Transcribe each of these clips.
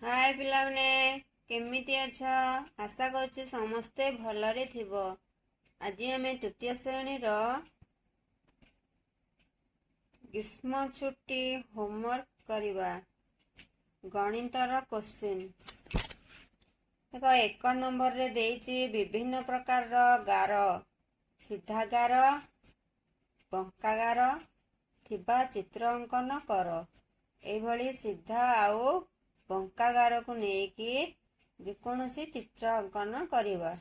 ହାଏ ପିଲାମାନେ, କେମିତି ଅଛ? ଆଶା କରୁଛି ସମସ୍ତେ ଭଲରେ ଥିବ। ଆଜି ଆମେ ତୃତୀୟ ଶ୍ରେଣୀର ଗ୍ରୀଷ୍ମ ଛୁଟି ହୋମୱାର୍କ କରିବା, ଗଣିତର କୋଶ୍ଚିନ୍। ଦେଖ, 1 ନମ୍ବରରେ ଦେଇଛି ବିଭିନ୍ନ ପ୍ରକାରର ଗାର, ସିଧା ଗାର, ବଙ୍କା ଗାର ଥିବା ଚିତ୍ର ଅଙ୍କନ କର। ଏଇଭଳି ସିଧା ଆଉ ବଙ୍କା ଗାରକୁ ନେଇକି ଯେକୌଣସି ଚିତ୍ର ଅଙ୍କନ କରିବା।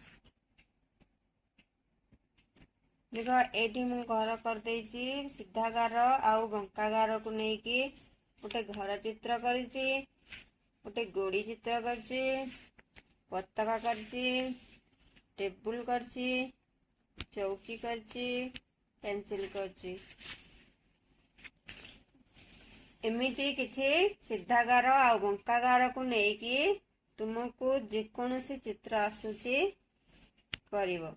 ଦେଖ, ଏଇଠି ମୁଁ ଘର କରିଦେଇଛି। ସିଧା ଗାର ଆଉ ବଙ୍କା ଗାରକୁ ନେଇକି ଗୋଟେ ଘର ଚିତ୍ର କରିଛି, ଗୋଟେ ଗୋଡ଼ି ଚିତ୍ର କରିଛି, ପତାକା କରିଛି, ଟେବୁଲ କରିଛି, ଚୌକି କରିଛି, ପେନସିଲ କରିଛି। ଏମିତି କିଛି ସିଧା ଗାର ଆଉ ବଙ୍କା ଗାରକୁ ନେଇକି ତୁମକୁ ଯେକୌଣସି ଚିତ୍ର ଆସୁଛି କରିବ।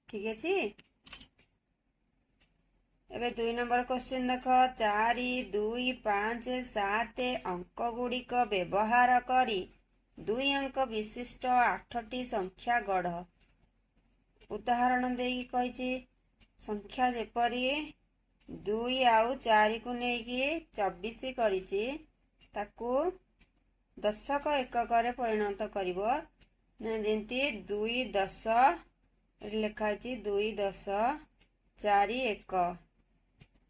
ଠିକ ଅଛି? ଏବେ 2 ନମ୍ବର କ୍ୱେଶ୍ଚିନ୍ ଦେଖ। 4, 2, 5, 7 ଅଙ୍କ ଗୁଡ଼ିକ ବ୍ୟବହାର କରି ଦୁଇ ଅଙ୍କ ବିଶିଷ୍ଟ ଆଠଟି ସଂଖ୍ୟା ଗଢ଼। ଉଦାହରଣ ଦେଇକି କହିଛି। ସଂଖ୍ୟା ଯେପରି 2 ଆଉ 4କୁ ନେଇକି 24 କରିଛି, ତାକୁ ଦଶକ ଏକକରେ ପରିଣତ କରିବ ନା, ଯେମିତି 2 ଦଶ, ଏଠି ଲେଖା ହେଇଛି 2 ଦଶ 4 1,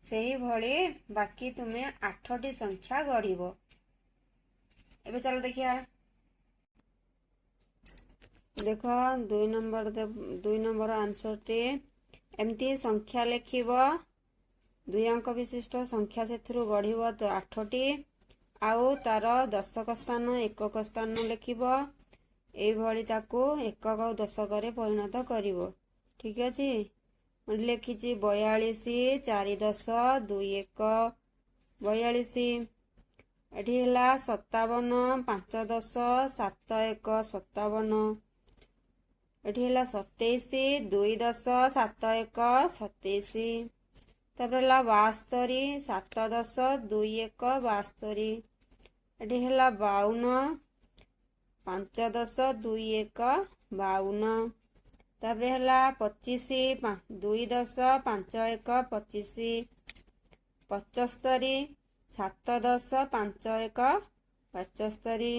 ସେହିଭଳି ବାକି ତୁମେ ଆଠଟି ସଂଖ୍ୟା ଗଢ଼ିବ। ଏବେ ଚାଲ ଦେଖିବା। ଦେଖ, 2 ନମ୍ବର ଆନ୍ସରଟି ଏମିତି ସଂଖ୍ୟା ଲେଖିବ, ଦୁଇ ଅଙ୍କ ବିଶିଷ୍ଟ ସଂଖ୍ୟା ସେଥିରୁ ଗଢ଼ିବ ତ ଆଠଟି, ଆଉ ତାର ଦଶକ ସ୍ଥାନ, ଏକକ ସ୍ଥାନ ଲେଖିବ। ଏଇଭଳି ତାକୁ ଏକକ ଆଉ ଦଶକରେ ପରିଣତ କରିବ। ଠିକ ଅଛି? ମୁଁ ଲେଖିଛି 42, 4 ଦଶ 2 ଏକ, 42। ଏଠି ହେଲା 57, 5 ଦଶ 7 ଏକ, 57। ଏଠି ହେଲା 27, 2 ଦଶ 7 ଏକ, 27। ତାପରେ ହେଲା 72, 7 ଦଶ 2 ଏକ, 72। ଏଠି ହେଲା 52, 5 ଦଶ 2 ଏକ, 52। ତାପରେ ହେଲା 25, 2 ଦଶ 5 ଏକ, 25। 75, 7 ଦଶ 5 ଏକ, 75।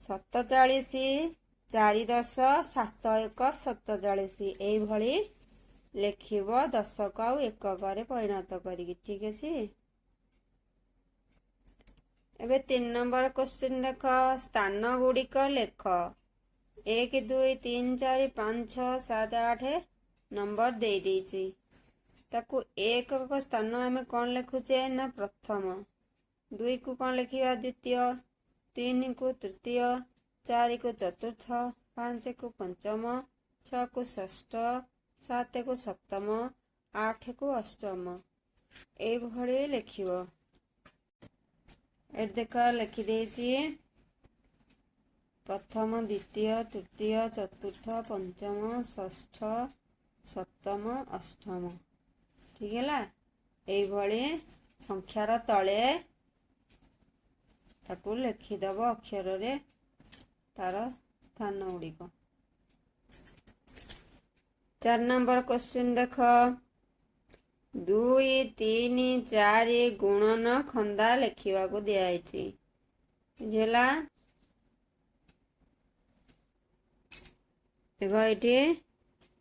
47, 4 ଦଶ 7 ଏକ, 47। ଏଇଭଳି ଲେଖିବ ଦଶକ ଆଉ ଏକକରେ ପରିଣତ କରିକି। ଠିକ ଅଛି? ଏବେ 3 ନମ୍ବର କ୍ୱେଶ୍ଚିନ୍ ଦେଖ। ସ୍ଥାନ ଗୁଡ଼ିକ ଲେଖ। 1, 2, 3, 4, 5, 6, 7, 8 ନମ୍ବର ଦେଇଦେଇଛି। ତାକୁ ଏକକ ସ୍ଥାନ ଆମେ କ'ଣ ଲେଖୁଛେ ନା ପ୍ରଥମ, 2କୁ କ'ଣ ଲେଖିବା ଦ୍ୱିତୀୟ, 3କୁ ତୃତୀୟ, 4କୁ ଚତୁର୍ଥ, 5କୁ ପଞ୍ଚମ, 6କୁ ଷଷ୍ଠ, 7କୁ ସପ୍ତମ, 8କୁ ଅଷ୍ଟମ, ଏଇଭଳି ଲେଖିବ। ଏଠି ଦେଖ, ଲେଖିଦେଇଛି ପ୍ରଥମ, ଦ୍ୱିତୀୟ, ତୃତୀୟ, ଚତୁର୍ଥ, ପଞ୍ଚମ, ଷଷ୍ଠ, ସପ୍ତମ, ଅଷ୍ଟମ। ଠିକ ହେଲା? ଏଇଭଳି ସଂଖ୍ୟାର ତଳେ ତାକୁ ଲେଖିଦବ ଅକ୍ଷରରେ ତାର ସ୍ଥାନ ଗୁଡ଼ିକ। 4 ନମ୍ବର କ୍ୱେଶ୍ଚିନ୍ ଦେଖ। 2, 3, 4 ଗୁଣନ ଖନ୍ଦା ଲେଖିବାକୁ ଦିଆଯାଇଛି। ବୁଝିହେଲା? ଦେଖ, ଏଇଠି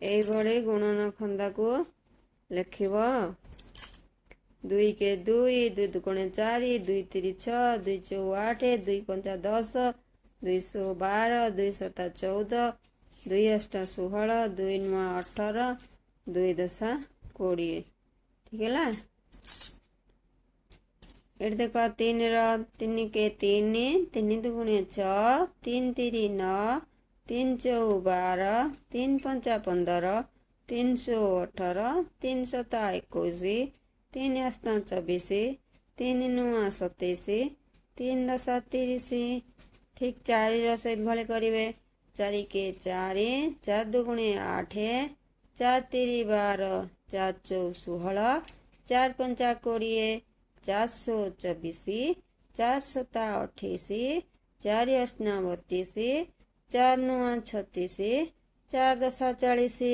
ଏଇଭଳି ଗୁଣନ ଖନ୍ଦାକୁ ଲେଖିବ। 2 କେ 2, 2 ଦୁଗୁଣେ 4, 2 ତିରି 6, 2 ଚଉ 8, 2 ପଞ୍ଚା 10, 2 ଶହ 12, 2 ସତା 14, 2 ଅଷ୍ଟା 16, 2 ନଅ 18, 2 ଦଶା 20। ଠିକ ହେଲା? ଏଠି ଦେଖ, 3ର 3 କେ 3, 3 ଦୁଗୁଣେ 6, 3 ତିରି 9, 3 ଚଉ 12, 3 ପଞ୍ଚା 15, 3 ଶହ 18, 3 ସତା 21, 3 ଅଷ୍ଟା 24, 3 ନଅ 27, 3 ଦଶ 30। ଠିକ 4ର ସେଇଭଳି କରିବେ। 4 କେ 4, 4 ଦୁଗୁଣେ 8, 4 ତିରି 12, 4 ଚଉ 16, 4 ପଞ୍ଚା 20, 4 ଶହ 24, 4 ସତା 28, ଚାରି ଅଷ୍ଟିନା 32, ଚାରି ନଅ 36, ଚାରି ଦଶା 40।